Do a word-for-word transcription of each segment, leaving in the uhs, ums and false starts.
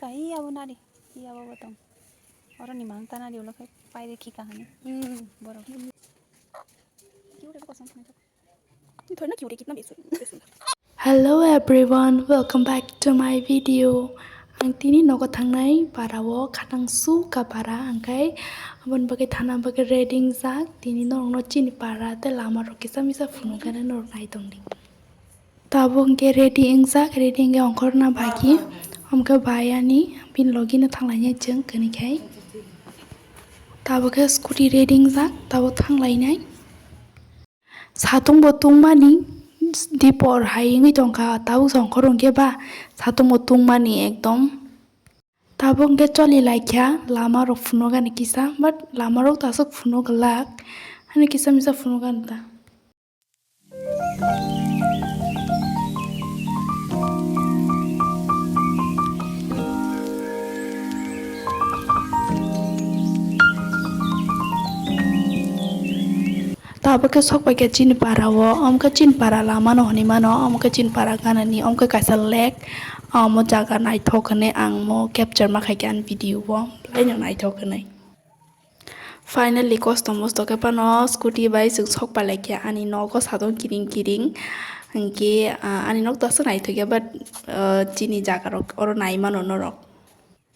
Ai abo nari, iya abo botong. Oro ni mang ta nari ulo khai paire khika hani. Borok. Hello everyone, welcome back to my video. Ang tini nogo thangnai para o khatang su ka para, angkhai aboni bagwi thana bagwi ready wngjak. Tini norokno chini para tei lama rok kisa misa phunukgani norok nai tongdi. Tabuk hwnkhe ready wngjak, ready hwnkhe ongkhorna bagwi. Hwnkhe bai ani bini logino thanglainai chwng kwnwi khai. Tabuk khe scooty ready wngjak, tabuk thanglainai. Satung bo tungmani dipor hai wngwi tongkha, tabuk se ongkhor hwnkhe ba satung bo tungmani ekdom. Tabuk hwnkhe choli laikha, lama rok phunukgani kisa, but lama rok tasuk phunuk glak, ani kisa misa phunukgani ta. Tabuk khe sok pai khe chini para o, omo khe chini para lama no hinwi mano, omo khe chini para ganani, omo khe kaisa lake, omo jaga naithok hinwi ang mo capture ma khai khe ani video o, belai no naithok hinwi. Finally kosto mosto khe phano scooty bai chwng sok pai lai khe ani nogo satung kiring kiring, hinkhe, ah, ani nok ta aswk naithok ya, but, ah, chini jaga rok oro nai mano norok.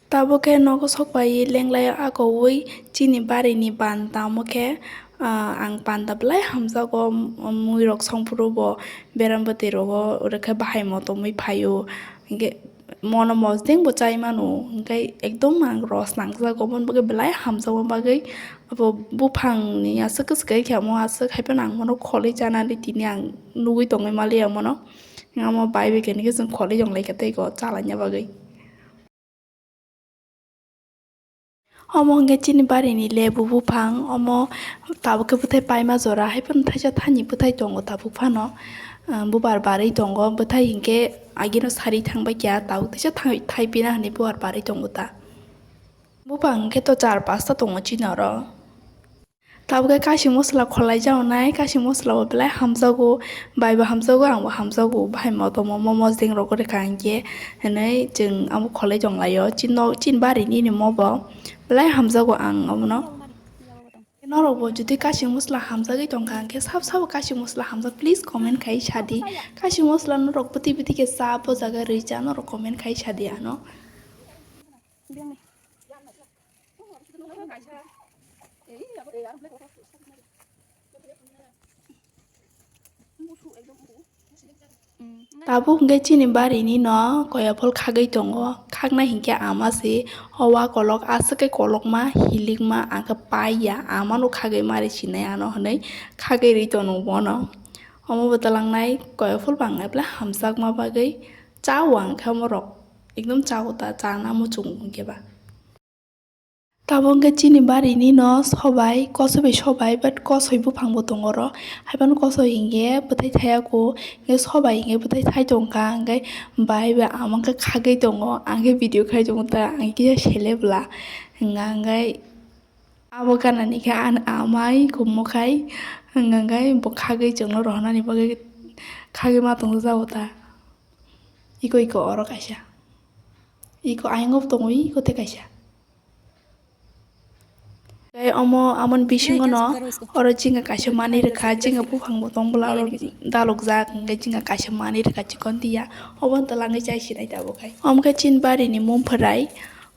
Tabuk khe nogo sok pai lenglai akoui chini barini ban tamo khe, ah, ang panda belai hamjago, muirok songphuru bo beram bwtwi rogo, oro khe bahai motomwi phaio, hinkhe mono mosdeng bo chai mano, hinkhe ekdom ang ros nangjago, oboni bagwi belai hamjakma bagwi abo buphangni aswk kwswk khe omo aswk hai phano ang bono kholwi chanani tini ang nugwi tongwi maliya mono, amo bai bai khe chwng kholwi tonglaikha tei khe o chalaina bagwi. Omo hwnkhe chini barini lebu buphang, omo tabuk khe bwthai paima jora, hai phano thaisa thani bwthai tongo tabuk phano. Ah, bubar barwi tongo, bwthai hinkhe agino sari thangbai kha, tabuk teisa thai, thai pina hinwi bubar barwi tongo ta. Buphang hinkhe to char pasta tongo chini oro. Tabuk khe kashi mosla kholai jagonai, kashi mosla bo belai hamjago, bai bo hamjago, ang bo hamjago, bahai motom o momo jeng rok rwkha hinkhe hinwi chwng amo kholai tonglaio. Chini nok, chini barini ni mo bo belai hamjago ang omono. Norok bo jodi kashi mosla hamjagwi tongkha hinkhe sabo sabo kashi mosla hamjak, please comment khai sadi. Kashi mosla norok bwtwi bwtwi khe cha, bo jaga rwi cha, norok comment khai sadi ano. Tabuk hwnkhe chini barini no koya phol khagwi tongo, khaknai hinkhe ama se o wa kolok aswk khe kolokma hilikma, ang khe paiya, ama no khagwi mari sinai ano hinwi khagwi rwi tongo bono. Omo bo twlangnai koya phol bo ang belai hamjakma bagwi chao, ang khe omorok ekdom chao ta, chana muchung hinkhe ba. Tabuk hwnkhe chini barini no sobai, kosoi bai sobai, but kosoi buphang bo tongo oro. Haiphano kosoi hinkhe bwthai thaya kho, hinkhe sobai hinkhe bwthai thai tongkha, hinkhe bai bai ama khe khagwi tongo, ang khe video khai tongo ta, ang kisa sele bwla. Hwnka hinkhe abo ganani khe ani amai khumo khai, hwnka hinkhe bo khagwi chwngno rohornani bagwi khagwi ma tongjago ta. Iko iko oro kaisa, iko ayang bo tongo, iko tei kaisa. Tei omo, amoni bisingo no oro jinga kaisa manwi rwkha, jinga buphang bo tong bwla oro dalokjak, hinkhe jinga kaisa manwi rwkha chikon tiya, obo twlangwi chai sinai tabuk khai. Omo khe chini barini mungphwrai,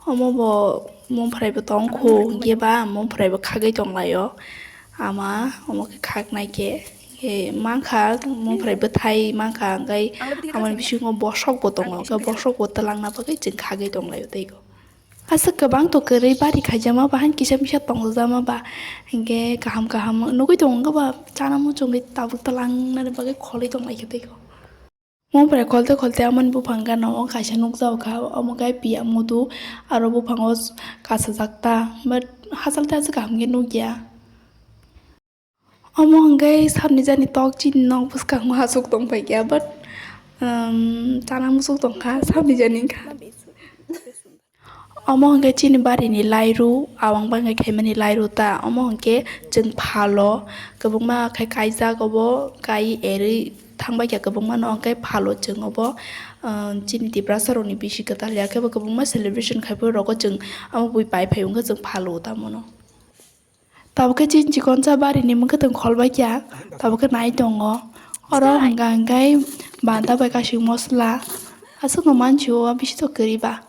omo bo mungphwrai bo tong kho, hinkhe ba mungphwrai bo khagwi tonglaio ama, omo khe khaknai khe, khe mankha mungphwrai bwthai mankha, hinkhe amoni bisingo bosok bo tongo, hinkhe bosok bo twlangna bagwi chwng khagwi tonglaio tei kho. Aswk kwbang to kwrwi bari khaijama ba, han kisa misa tongjama ba, hinkhe kaham kaham nugwi tongo ba, chana muchungwi tabuk twlangnani bagwi kholwi tonglaikha tei kho. Mungphwrai kholte kholte amoni buphang gana o kaisa nukjago kha, omo khe piya mudu aro buphango kasajak ta, but hachal ta aswk kaham khe nukya. Omo hwnkhe sabni jani tok chini nok bwskango aswk tongphaikya, but, um, chana muchung tongkha sabni jani wngkha. Omo hwnkhe chini barini lairu, awang bangwi khaimani lairu ta. Omo hwnkhe chwng phalo kwbangma khe kaijak, obo kai erwi thangbaikha kwbangmano, hwnkhe phalo chwng obo, ah, chini Tiprasa rokni bisi kwtal ya khe bo kwbangma celebration khai phuru rogo chwng amo bui pai phai wngkhe chwng phalo tamo no. Tabuk khe chini chikonsa barini mwkhwtwng kholbai kha, tabuk khe nai tongo. Oro hwnka hwnkhe banta bai kasing mosla aswkno mansi o, bisi to kwrwi ba.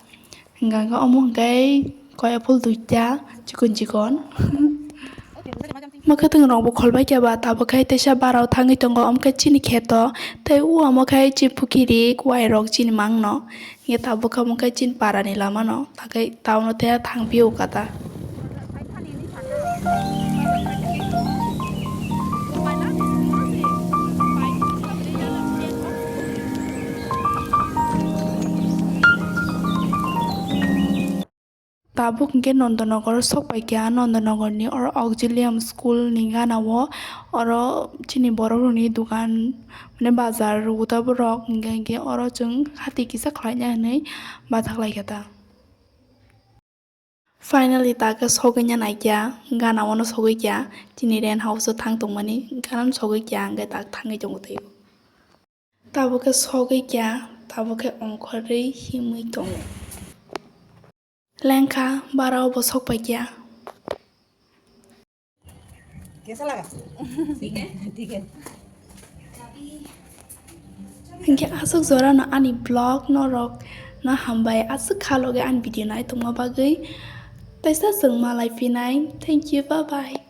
Hwnka hwnkhe omo hwnkhe koya phul duita chikon chikon. Mwkhwtwng rokbo kholbai kha ba, tabuk khe teisa barao thangwi tongo, omo khe chini kheto. Tei o omo khe chini pukhiri kuwai rok chini mangno. Hingke tabuk khe omo khe chini parani lama no, takhai town o teha thang phio kata. Tabuk hingke Nondonogor sok pai kha, Nondonogor ni oro Auxilium school ni gana o, oro chini borok rok ni dogan, mane bazar, uta borok hingke, hingke oro chwng hati kisa khlaina hinui bathak lai kha ta. Finally, ta khe sogwi ya nai kha, gana o no sogwi kha, chini rent house o thang tong mani, gana no sogwi kha, hingke ta thangwi tongo tei. Tabuk khe sogwi kha, tabuk khe ongkhorwi himwi tongo. Lengkha, barao bo sok pai kha. Kaisa laga. Thik hai, thik hai. Hingke aswk jora no ani vlog norok no hambai, aswk khaloge ani video nai tongma bagwi. Teisa chwng malai phinai. Thank you, bye bye.